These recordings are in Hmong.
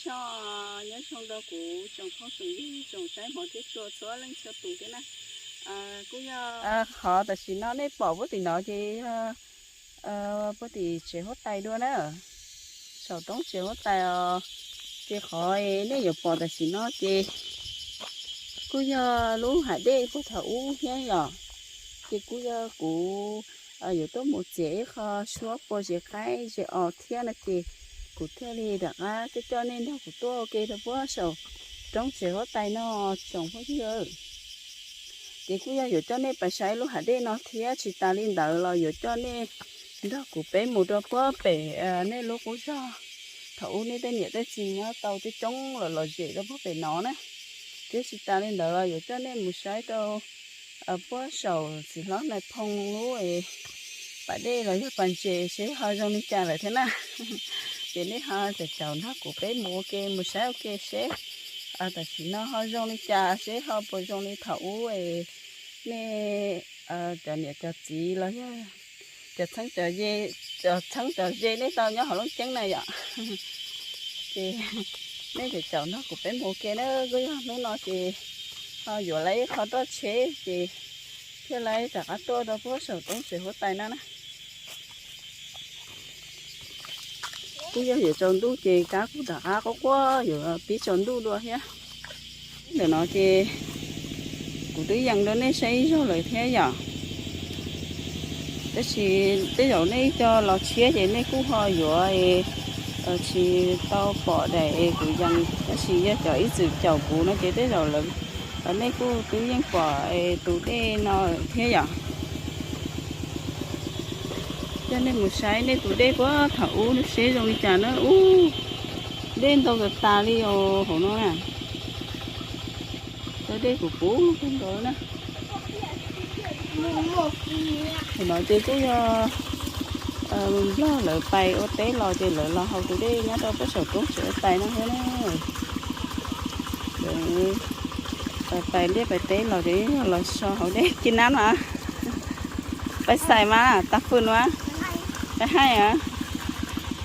Nyob zoo rau kuv tsoom phooj tsoom ywg tsoom saib hmov thiab tshua txhua leej txhua tus thiab na. Kuj yog qhov tam sim no nej pom puag tim no ces yog puag tim tsev huab tais dua na, saum roob tsev huab tais os. Ces qhov nej yuav pom tam sim no ces kuj yog lub hav dej puag thaum ub thiab yom. Ces kuj yog kuv yuav tuaj mus txiav ib qho suab pua zes qaib zes os thiab no ces kuv thiaj li rov qab coj coj nej nrog kuv tuaj ua ke rau puag saum roob tsev huab tais no tsoom phooj ywg. Ces kuj yog yuav coj nej pais saib lub hav dej no thiab tsis tas li ntawd los yuav coj nej nrog kuv peb mus rau puag pem nej lub qub zog thaum ub nej tej niam tej txiv nyob tau coob coob los lom zem rau puag pem no na. Thiab tsis tas li ntawd los yuav coj nej mus saib rau puag saum txiv hlob Nais Phoo lub pas dej los yog pas ntses seb ho zoo li cas lawm thiab na. Ces nej ho caum caum nrog kuv peb mus ua ke mus saib ua ke seb tam sim no ho zoo li cas seb ho puas zoo li thaum ub es nej cov niam cov txiv los yog cov txheeb cov ze, cov txheeb cov ze nej tau nyob hauv Looj Ceeb na yom. Ces nej caum caum nrog kuv peb mus ua ke na, kuj yog hnub no ces ho yuav lawv ib qho roj tsheb ces thiaj li rov qab tuaj rau puag saum roob tsev huab tais no na. Kuj yog yuav tsaus ntuj ces kab kuj rov qab quaj quaj yuav pib tsaus ntuj dua thiab. Ntawm no ces kuv twb yees rau nej saib ib zaug lawm thiab yom. Tab sis tej zaum nej cov los tshiab ces nej kuj ho yuav tsis tau pom daim es kuv yees, tab sis yog cov ib txwm caum kuv no ces tej zaum lawv, nej kuj twb yeej pom es tus dej no thiab yom. Coj nej mus saib nej tus dej puag thaum ub seb zoo li cas na. Ub, dej ntau tas tas li os hauv no na. Cov dej kuv puv kawg nkaus na. Thaum no ces kuj yog Nplog lawv pais ua teb los ces lawv los haus tus dej nyob rau pab saum roob tsev ua tais no thiab na. Lawv pais liaj pais teb los ces yog los so haus dej ci nab mas. Pais xais mas tas fwm mas. Pais haij a.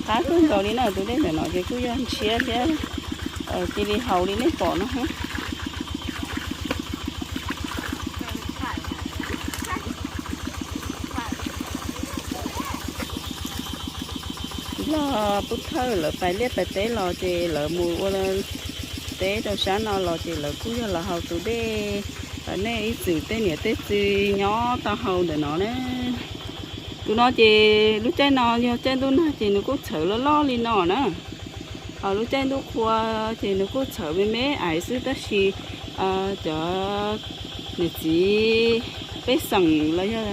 Qab kawg nkaus li na, tus dej ntawm no ces kuj yog ntshiab thiab cia li haus li nej pom no. Nplog pub thawj lawv pais liaj pais teb los ces lawv mus ua teb rau sab no los ces lawv kuj yog los haus tus dej nej ib txwm tej niam tej txiv nyob tau haus ntawm no na. Tus no ces lub caij no yog caij ntuj nag ces nws kuj txhawv loj loj li no na. Ho lub caij ntuj qhua ces nws kuj txhawv me me ais xwb tab sis cov niam txiv pej xeem los yog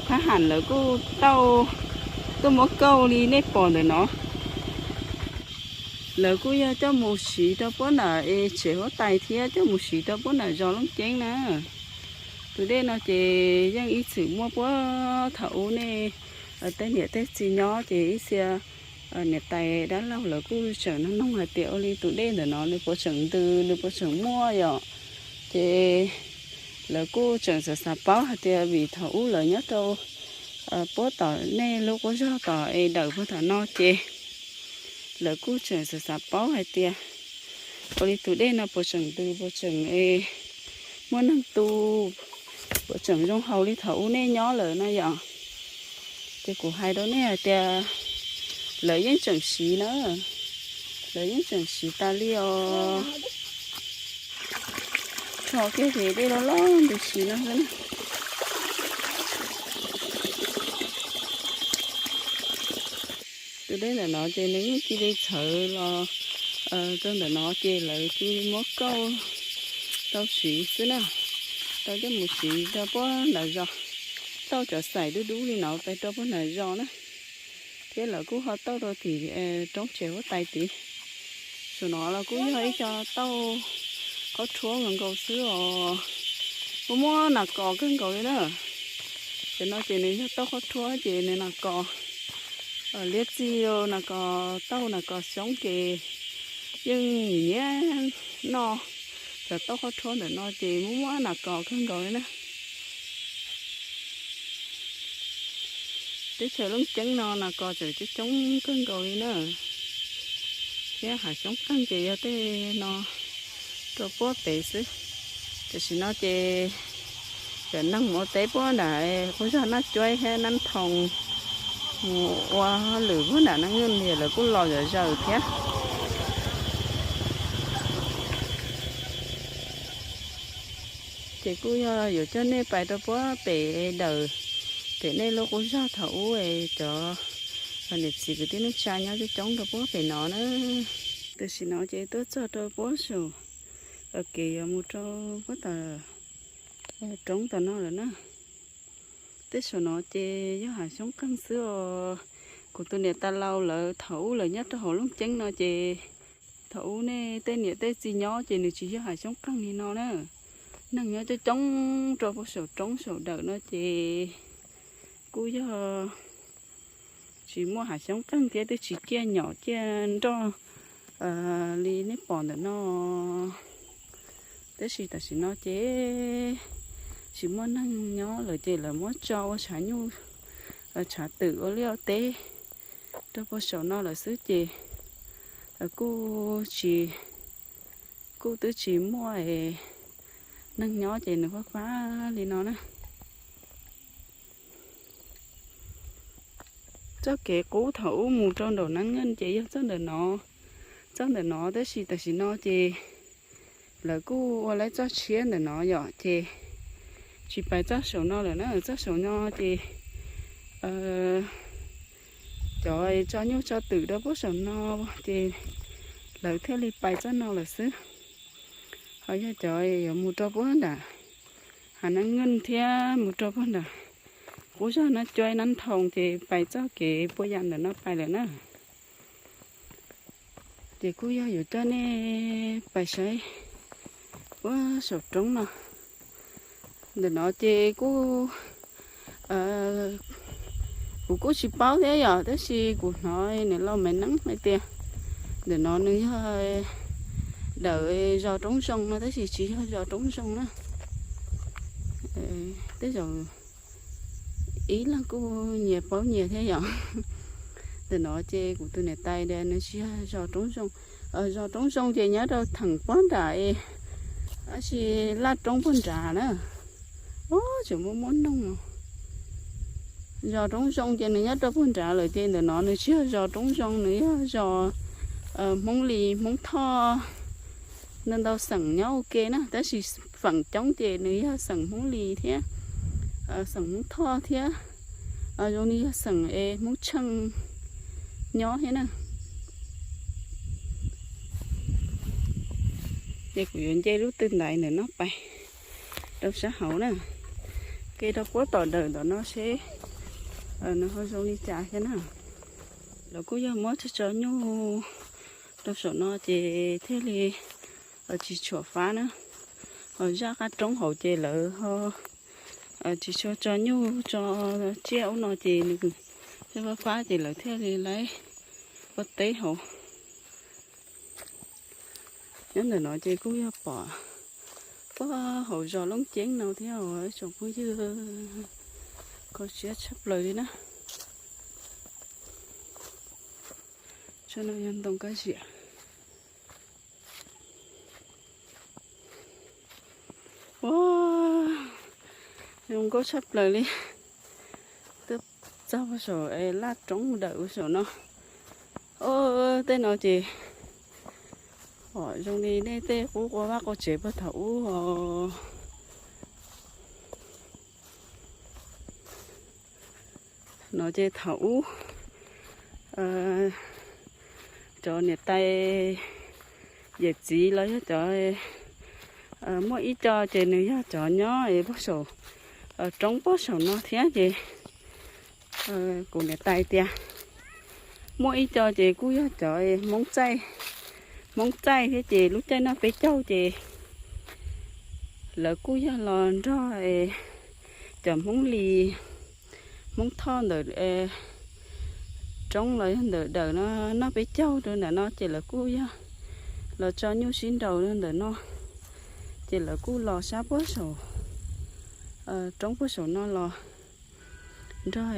thab ham lawv kuj tauj, tuaj muab kauj li nej pom ntawm no. Lawv kuj yog coj mus siv rau puab nram es tsev huab tais thiab coj mus siv rau puab nram zos Looj Ceeb na. Tus dej no ces yeej ib txwm muaj puag thaum ub nej tej niam tej txiv nyob ces ib txhia niam tais dab laug lawv kuj tseem noog noog hais tias ua li tus dej ntawm no nws puas tseem ntws nws puas tseem muaj yom. Ces lawv kuj tseem xav xav paub hais tias vim thaum ub lawv nyob rau puab tom nej lub qub zog tom es dawm puag tom no ces lawv kuj tseem xav xav paub hais tias ua li tus dej no puas tseem ntws puas tseem muaj neeg tu, puas tseem zoo haus li thaum ub nej nyob lawm no yom. Ces kuv hais rau nej hais tias lawv yeej tseem siv na, lawv yeej tseem siv tas li os. Tso kiag ces dej loj loj ntws siv no xwb na. Tus dej ntawm no ces nws yeej cia li txhawv los rau ntawm no ces lawv cia li muab kauj tau siv xwb na. Tau coj mus siv rau puag nram zos, tauj cov xaim dub dub li no pais rau puag nram zos na. Thiab lawv kuj ho tauj rau tim roob tsev huab tais tid. Saum no los kuj yog ib co tauj qhaub rhuab nkaus nkaus xwb os. Muaj muaj nas kos kawg nkaus li na. Cov no ces nws yog tauj qhaub rhuab ces nws nas kos liab txij, nas kos tauj nas kos xyoob ces yeej nyiam nyiam noj. Cov tauj qhaub rhuab ntawm no ces muaj muaj nas kos kawg nkaus li na. Teb chaws Looj Ceeb no nas kos tseem coob coob kawg nkaus li na. Thiab hav xyoob qeeg ces yog tej no rau puab pem xwb. Tam sim no ces cov neeg mus ua teb puab nram qub zog Naj Cuaib thiab Naj Thoo mus ua lwm puab nram Naj Nwj lawv kuj los zom zaws thiab. Ces kuj yog yuav coj nej pais rau puab pem daws, pem nej lub qub zog thaum ub es cov niam txiv kwv tij neej tsa nyob coob coob rau puab pem no na. Tam sim no ces tuaj txog rau puab saum kev yuav mus rau puab tom roob tom no lawm na. Tej saum no ces yog hav xyoob qeeg xwb os. Kuv tus niam tais laus lawv thaum ub lawv nyob rau hauv Looj Ceeb no ces thaum ub nej tej niam tej txiv nyob ces nws tsis yog hav xyoob qeeg li no na. Neeg nyob coob coob rau puag saum roob saum dawm no ces kuj yog tsis muaj hav xyoob qeeg thiab twb tsis ciaj nyom ciaj nroj li nej pom ntawm no. Tab sis tam sim no ces tsis muaj neeg nyob lawm ces lawv muab tso ua tshav nyuj tshav twm ua liaj ua teb rau puag saum no lawm xwb ces kuj tsis, kuj twb tsis muaj neeg nyob ces nws fab fab li no na. Txoj kev qub thaum ub mus rau nraum Naj Nwj ces yog txoj ntawm no, txoj ntawm no tab sis tam sim no ces lawv kuj ua lawv txoj tshiab ntawm no yom ces tsis pais txoj saum no lawm na. Txoj saum no ces cov tso nyuj tso twm rau puag saum no ces lawv thiaj li pais txoj no lawm xwb. Ho yog cov yuav mus rau puag nram hav Naj Nwj thiab mus rau puag nram qub zog Naj Cuaib Naj Thoo ces pais txoj kev puag yam ntawm no pais lawm na. Ces kuj yog yuav coj nej pais saib puag saum roob no. Ntawm no ces kuj, kuv kuj tsis paub thiab yom, tab sis kuv hnov niam laus Maiv Neeb hais tias ntawm no nws yog dawm zos Roob Zoo no tab sis tsis yog zos Roob Zoo na. Tej zaum ib leeg kuj nyias paub nyias thiab yom. Ntawm no ces kuv tus niam tais tias nws tsis yog zos Roob Zoo. Zos Roob Zoo ces nyob rau theem puag nram es, tab sis laj roob puag nrad na. Ub, tseem muaj muaj noog. Zos Roob Zoo ces nws nyob rau puag nrad lawm ces ntawm no nws tsis yog zos Roob Zoo, nws yog zos Hmoob Lis Hmoob Thoj. Ntau ntau xeem nyob ua ke na, tab sis feem coob ces nws yog xeem Hmoob Lis thiab xeem Hmoob Thoj thiab zoo li yog xeem es Hmoob Tsheej nyob thiab na. Ces kuv yuav nce lub twg ntaiv ntawm no pais rau sab hauv na, ke rau puab tom dawm ntawm no seb nws ho zoo li cas thiab na. Lawv kuj yog muab tso tso nyuj rau saum no ces thiaj li tsis tshuam fab na. Ho zaj qab roob hauv ces lawv ho tsis tshua tso nyuj tso tsiaj ub no ces nws thiaj fab fab ces lawv thiaj li laib ua teb hauv. Nyob ntawm no ces kuj yog pom puag hauv zos Loob Ceeb no thiab os tsoom phooj ywg, kho siab tshaj plaws li na. Tsob no yog ntoo kab ziam. Ua, zoo nkauj tshaj plaws li. Twb txog puag saum laj roob dawm puag saum no. Ub, tej no ces pom zoo li nej tej qub qua vaj qua tsev puag thaum ub os. No ces thaum ub cov niam tais yawm txiv los yog cov, muaj ib co ces nws yog cov nyob puag saum roob puag saum no thiab ces kuv niam tais tias muaj ib co ces kuj yog cov Hmoob txaij, Hmoob txaij thiab ces lub caij noj peb caug ces lawv kuj yog los nrog cov Hmoob Lis, Hmoob Thoj ntawm roob los yog ntawm dawm no noj peb caug rau ntawm no ces lawv kuj yog los tso nyuj sib nraus rau ntawm no. Ces lawv kuj los sab puag saum roob puag saum no los nrog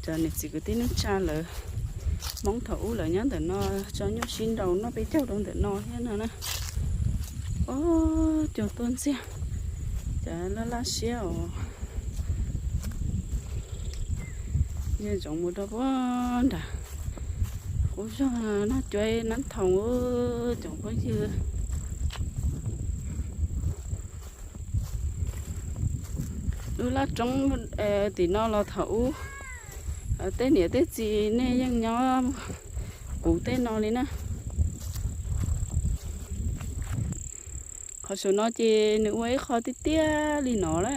cov niam txiv kwv tij neej tsa lawv Hmoob thaum ub lawv nyob ntawm no tso nyuj sib nraus noj peb caug rau ntawm no thiab no na. Ob, cua tuaj ntxiag, cas laj laj siab os. Yog ntsoov mus rau puag nram qub zog Nab Cuaib Nab Thoom, tsoom phooj ywg. Lub laj roob tim no los thaum ub tej niam tej txiv nej yeej nyob puv tej no li na. Qhov saum no ces nws ua ib qho tiaj tiaj li no na.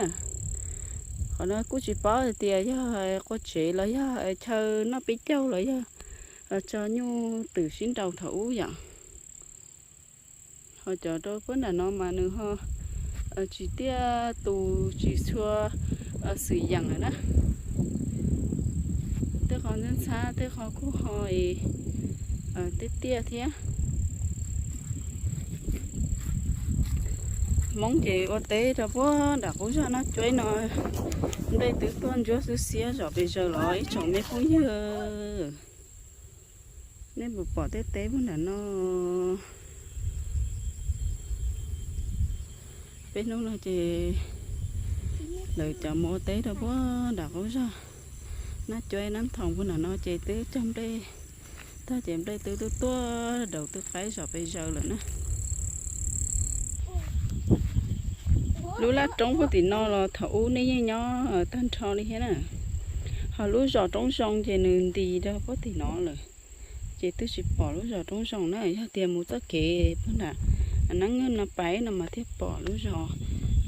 Qhov no kuj tsis paub hais tias yog qua tsev los yog chaw noj peb caug los yog tso nyuj twm sib nraus thaum ub yom. Ho cov rau puag nram no mas nws ho tsis tiaj tus tsis tshua xwm yeem lawm na. Tej qho ntxhab ntxhab tej qho kuj ho tiaj tiaj thiab. Hmoob ces ua teb rau puag nram qub zog Nab Cuaib no, nplej twb tuaj ntsuab xwb xiab zom pes zaws los ib tsoom me phooj ywg. Nej puas pom tej teb puag nram no? Peb hnub no ces lawv cov mus ua teb rau puag nram qub zog Nab Cuaib Nab Thoom puag nram no ces twb cog nplej tag ces nplej twb tuaj tuaj daus twb qaib zom pes zaws lawm na. Lub laj roob puag tim no los thaum ub nej yeej nyob tag nrho li thiab na. Ho lub zos Roob Zoo ces nws ntis rau puag tim no lawm, ces twb tsis pom lub zos Roob Zoo na. Yog tias mus txoj kev puag nram Nab Nab Pais no mas thiaj pom lub zos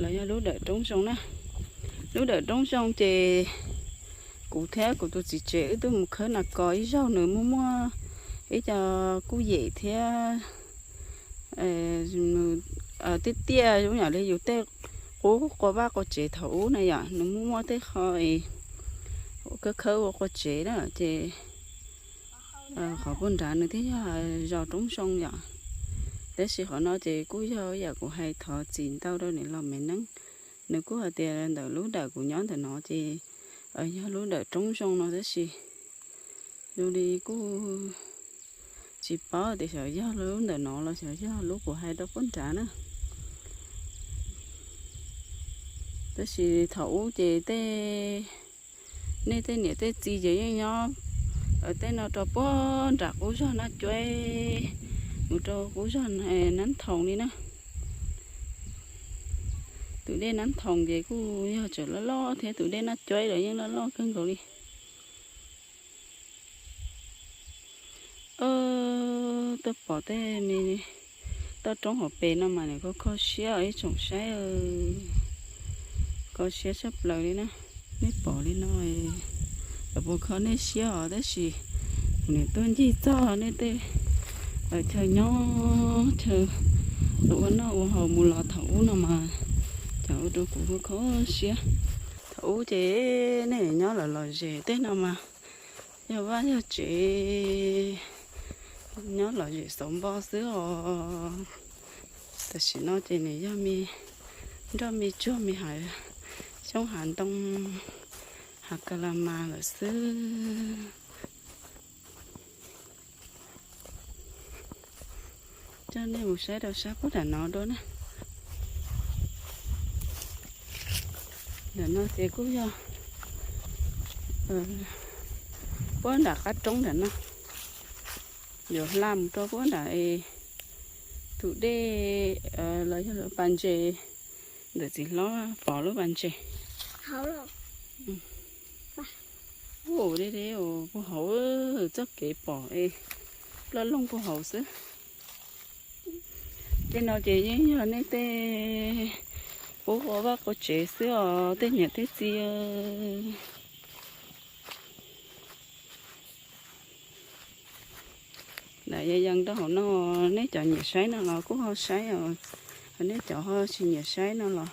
los yog lub dawm Roob Zoo na. Lub dawm Roob Zoo ces kuv thiab kuv tus txiv tsev wb twb mus khawb nas kos ib zaug, nws muaj muaj ib co kuj yem thiab tiaj tiaj zoo yam li yus tej qub qua vaj qua tsev thaum ub na yom, nws muaj muaj tej qho khawb khawb ua qua tsev na ces qhov puag nrad nws thiaj yog zos Roob Zoo yom. Tab sis qhov no ces kuj yog yam kuv hais thov txim ntau rau niam laus Me Neeb, nws kuj hais tias ntawm lub dawm kuv nyob ntawm no ces yog lub dawm Roob Zoo no tab sis zoo li kuj tsis paub tias xyov yog lub ntawm no los xyov yog lub kuv hais rau puag nrad na. Tab sis thaum ub ces tej, nej tej niam tej txiv ces yeej nyob tej no rau puag nram qub zog Nab Cuaib mus rau qub zog Nab Thoom li na. Tus dej Nab Thoom ces kuj yog tseem loj loj thiab, tus dej Nab Cuaib los yeej loj loj kawg nkaus li. Tuaj pom tej me toj roob hauv pes no mas nws kho kho siab ib tsoom saib, kho siab tshaj plaws li na. Nej pom li no, puas kho nej siab os, tab sis kuv niam tuaj ncig txog nej tej chaw nyob chaw ua noj ua haus mus los thaum ub no mas, cas ua rau kuv kho kho siab. Thaum ub ces nej nyob lom lom zem tej no mas yog vaj yog tsev, nyob lom zem xauv npo xwb os. Tam sim no ces nws yog me nroj me tsuag me hav xyoob hav ntoo, hav ka la mas lawm xwb. Coj nej mus saib rau sab puag nram no dua na. Nram no ces kuj yog puag nram qab roob nram no, yuav hla mus rau puag nram tus dej los yog lub pas ntses ntawm txiv hlob pov lub pas ntses. Ua deb deb puag hauv, txoj kev pom es ploj loog puag hauv xwb. Tej no ces yeej yog nej tej qub qua vaj qua tsev xwb os tej niam tej txiv. Lam yees rau hauv no, nej cov nyiam saib no los kuj ho saib os, nej cov ho tsis nyiam saib no los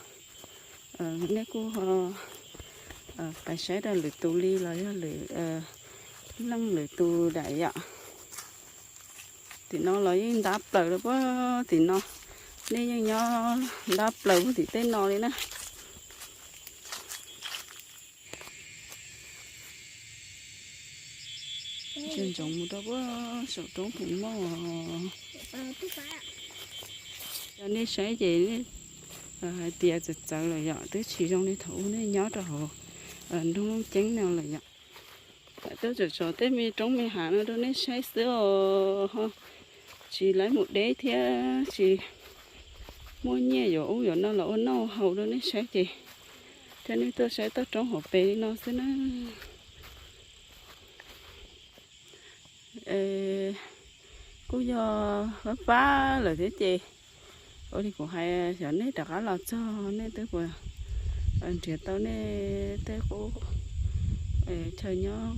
nej kuj ho pais saib rau lwm tus li los yog lwm leej lwm tus daim yom. Tim no los yeej ntab plaws rau puag tim no, nej yeej nyob ntab plaws puag tim tej no li na. Tsis ntsoov mus rau puag saum roob Phoos Mauj. Yog nej saib ces hais tias txawv txawv lawm yom, twb tsis zoo li thaum ub nej nyob rau hauv nroog Looj Ceeb no lawm yom. Tuaj tsom tsom tej me roob me hav no rau nej saib xwb os. Tsis lawv mus deb thiab tsis muaj nyiaj yuav ub yuav no los ua noj haus rau nej saib ces thiaj nej tuaj saib toj roob hauv pes li no xwb na. Kuj yog fab fab lawm thiab ces ua li kuv hais, xyov nej rov qab los txog nej twb puas nrhiav tau nej tej qub chaw nyob,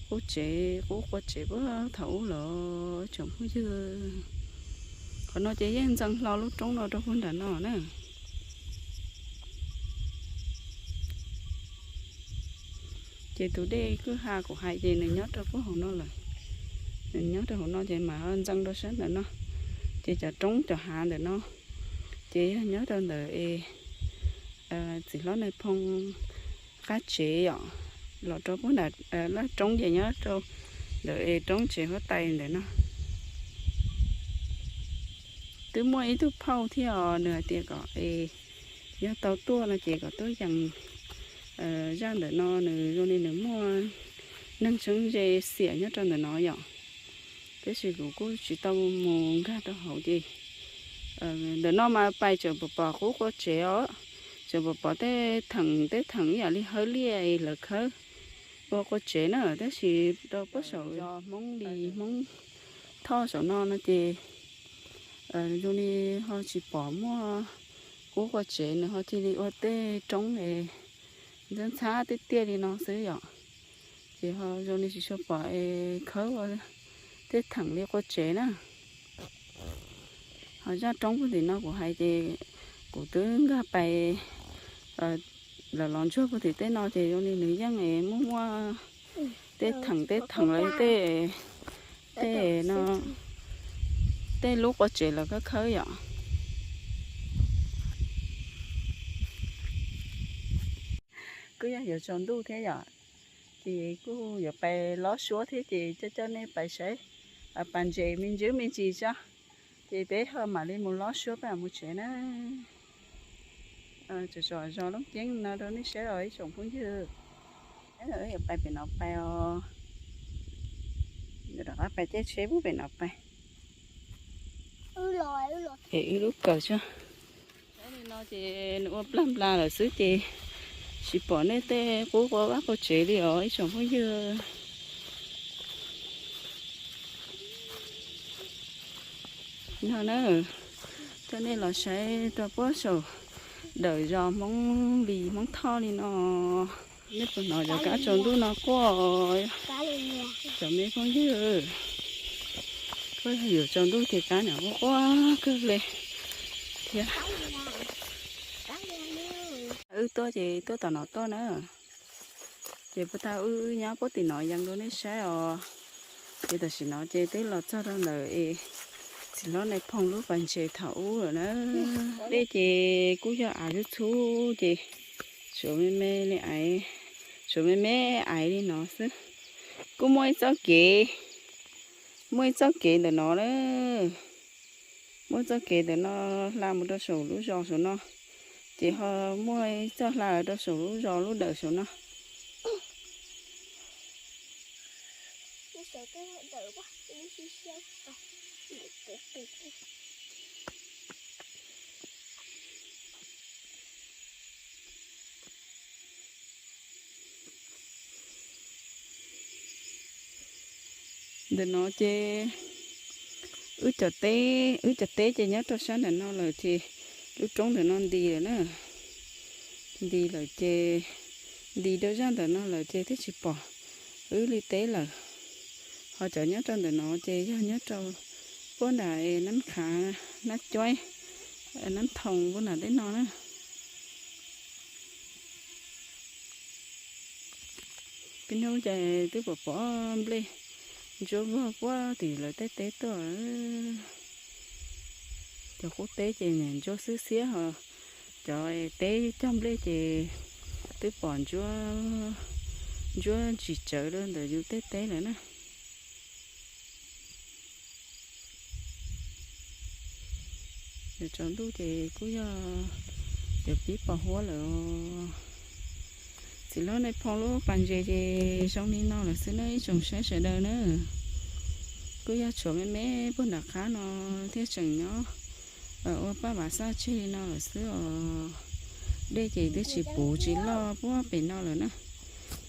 qub tsev, qub qua tsev puag thaum ub los tsoom phooj ywg. Qhov no ces yeej ntxeev hlo lub roob no rau puag nram no na. Ces tus dej kwj ha kuv hais ces nws nyob rau puag hauv no lawm. Nws nyob rau hauv no ces mam ho ntxeev rau sab ntawm no. Ces cov roob cov hav ntawm no ces yog nyob rau ntawm es txiv hlob Nais Phoo qab tsev yom, los rau puag nram laj roob ces nyob rau ntawm es roob tsev huab tais ntawm no. Twb muaj ib tug phauj thiab os, nws hais tias kom es yog tau tuaj no ces kom tuaj yees zaj ntawm no, nws zoo li nws muaj neeg txheeb ze xiam nyob rau ntawm no yom. Tab sis kuv kuj tsis tau mus nkag rau hauv ces ntawm no mas pais tseem pom pom qub qua tsev os, tseem pom pom tej theem tej theem ib yam li hawb liaj lawv khawb ua qua tsev na, tab sis rau puag saum Hmoob Lis Hmoob Thoj saum no no ces zoo li ho tsis pom muaj qub qua tsev, nws ho cia li ua tej roob es ntxhab ntxhab tiaj tiaj li no xwb yom. Ces ho zoo li tsis tshua pom es khawb ua tej theem li qua tsev na. Ho zaj roob puag tim no kuv hais ces kuv twb nkag pais lawv los ntsuag puag tim tej no ces zoo li nws yeej es muaj muaj tej theem tej theem lawv tej, tej no, tej lub qua tsev lawv khawb khawb yom. Kuj yog yuav tsaus ntuj thiab yom, ces kuj yuav pais lob suab thiab ces coj coj nej pais saib pas ntses me ntsis me ntsis tso, ces peb ho mam li mus lob suab peb mam mus tsev na. Tsom tsom zos Looj Ceeb no rau nej saib os ib tsoom phooj ywg. Yuav pais pem no pais os, yuav rov qab pais caij tsheb pub pem no pais. Es wb lub kawm tso. Li no ces nws ua plag nplas lawm xwb ces tsis pom nej tej qub qua vaj qua tsev li os ib tsoom phooj ywg. No na, coj nej los saib rau puag saum dawm zos Hmoob Lis Hmoob Thoj li no. Nej puas hnov cov kab tsaus ntuj no quaj, cov me phooj ywg? Kuj yog yuav tsaus ntuj ces kab niam quaj quaj kawg li thiab. Wb tuaj ces tuaj tom no tuaj na. Ces puag ta wb nyob puag tim no yees rau nej saib os. Ces tam sim no ces twb los txog rau ntawm es txiv hlob Nais Phoo lub pas ntses thaum ub lawm na. Dej ces kuj yog av txhub txhub ces suav me me li aiv, suav me me aiv li no xwb. Kuj muaj ib txoj kev, muaj ib txoj kev ntawm no na. Muaj txoj kev ntawm no hla mus rau saum lub zos saum no, ces ho muaj ib txoj hla rau saum lub zos lub dawm saum no. Ntawm no ces wb cov teb, wb cov teb ces nyob rau sab ntawm no lawm ces lub roob ntawm no nti lawm na. Nti lawm ces, nti rau zaj ntawm no lawm ces twb tsis pom wb li teb lawm. Ho cov nyob rau ntawm no ces yog nyob rau puag nram Nab Khav, Nab Cuaib, Nab Thoo puag nram tej no na. Peb hnub ces twb pom pom nplej ntsuab vog puag tim lawv tej teb tuaj. Cov qub teb ces niam ntsuab xwb xiab ho cov teb cog nplej ces twb pom ntsuab ntsuab tsis tsawv rau ntawm yus tej teb lawm na. Yuav tsaus ntuj ces kuj yog yuav pib pos huab lawm. Txiv hlob Nais Phoo lub pas ntses ces zoo li no lawm xwb na ib tsoom saib sawv daws na. Kuj yog tshuav me me puag nram qab no thiaj tseem nyob ua paj vav xaj tseg li no lawm xwb os. Dej ces twb tsis puv tsis loj puag pem no lawm na.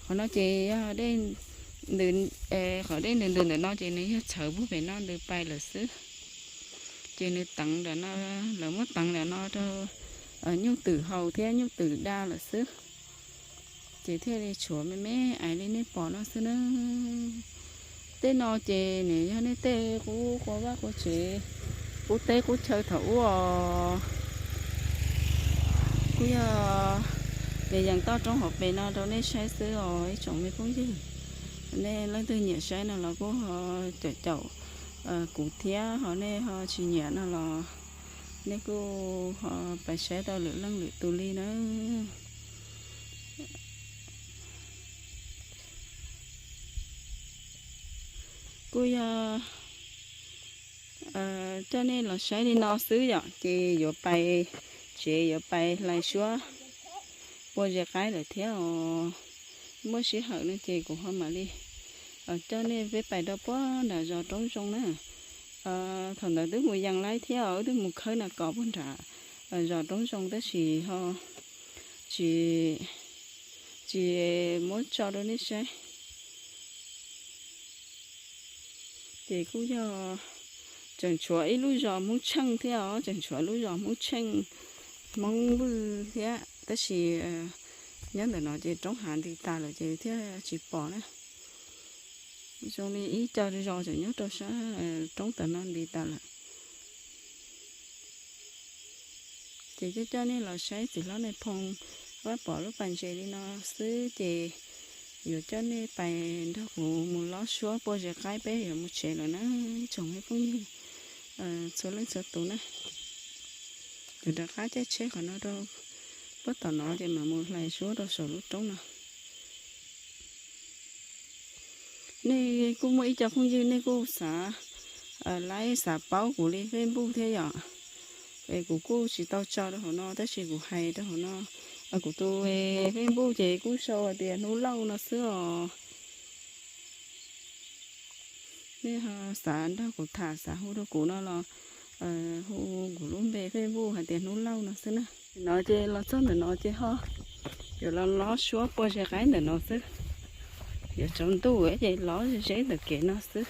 Qhov no ces yog dej, qhov dej ntws ntws ntawm no ces nws yog txhawv puag pem no ntws pais lawm xwb. Ces nws teev ntawm no, lawv muab teev ntawm no rau nyuj twm haus thiab nyuj twm da lawm xwb. Ces thiaj li tshuav me me ais li nej pom no xwb na. Tej no ces nws yog nej tej qub qua vaj qua tsev, qub teb qub chaw thaum ub os. Kuj yog ces yees toj roob hauv pes no rau nej saib xwb os ib tsoom me phooj ywg. Nej leej twg nyiam saib no los kuj ho caum caum kuv thiab, ho nej ho tsis nyiam no los nej kuj ho pais saib tau lwm leej lwm tus li na. Kuj yog coj nej los saib li no xwb yom, ces yuav pais tsev yuav pais hlais suab pua zes qaib lawm thiab os. Muaj sij hawm no ces kuv ho mam li coj nej peb pais rau puag nram zos Roob Zoo na. Thaum ntawd twb mus yees laib thiab os, wb twb mus khawb nas kos puag nram zos Roob Zoo tab sis ho tsis, tsis muab tso rau nej saib. Ces kuj yog tseem tshuav ib lub zos Hmoob Tsheej thiab os, tseem tshuav lub zos Hmoob Tsheej, Hmoob Vwj thiab tab sis nyob ntawm no ces roob hav nti tas lawm ces thiaj tsis pom na. Zoo li ib co zos tseem nyob rau sab roob tam no nti tas lawm. Ces coj coj nej los saib txiv hlob Nais Phoo, pab pom lub pas ntses li no xwb ces yuav coj nej pais nrog kuv mus lob suab pua zes qaib peb yuav mus tsev lawm na ib tsoom me phooj ywg txhua leej txhua tus na. Yuav rov qab caij tsheb qhov no rau puag tom no ces mam mus hlais suab rau saum lub roob no. Nej kuj muaj ib co phooj ywg nej kuj xav laib xav paub kuv li Facebook thiab yom. Es kuv kuj tsis tau tso rau hauv no tab sis kuv hais rau hauv no, kuv tus Facebook ces kuj sau hais tias Hnub Lauj no xwb os. Nej ho xav nrog kuv tham xav hu rau kuv no los hu kuv lub npe Facebook hais tias Hnub Lauj no xwb na. No ces los txog ntawm no ces ho yuav los lob suab pua zes qaib ntawm no xwb. Yuav tsaus ntuj ces lob ze ze ntawm kev no xwb.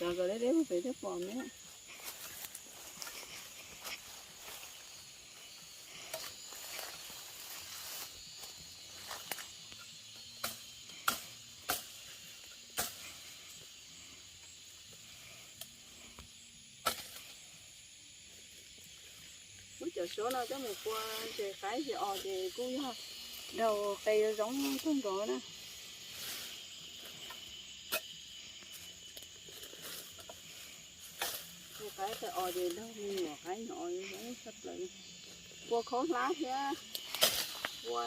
Cov kom deb deb pem thiaj pom me. Muab cov suab no coj mus pua ntses qaib ntses os ces kuj yog daug qe yuav zoo kawg nkaus na. Ntses qaib qe os ces daug me nyuam qaib nyuam os zoo tshaj plaws. Pua khaub hlab thiab, pua,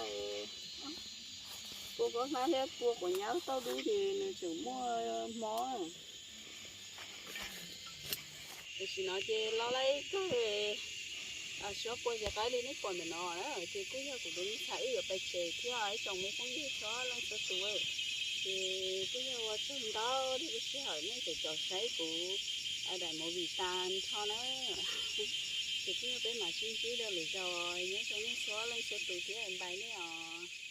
pua khaub hlab thiab pua quav nyab tauj dub ces nws tseem muaj hmob. Tam sim no ces los laib kawg, suab pua zes qaib li nej pom ntawm no na, ces kuj yog kuv tus me ntxhais wb yuav pais tsev thiab ib tsoom me phooj ywg txhua leej txhua tus. Ces kuj yog ua tsaug ntau rau lub sij hawm nej cov caum saib kuv daim movie tas nrho na. Ces kuj yog peb mam sib ntsib rau lwm zaus, nyob zoo nej txhua leej txhua tus thiab, npais nej os.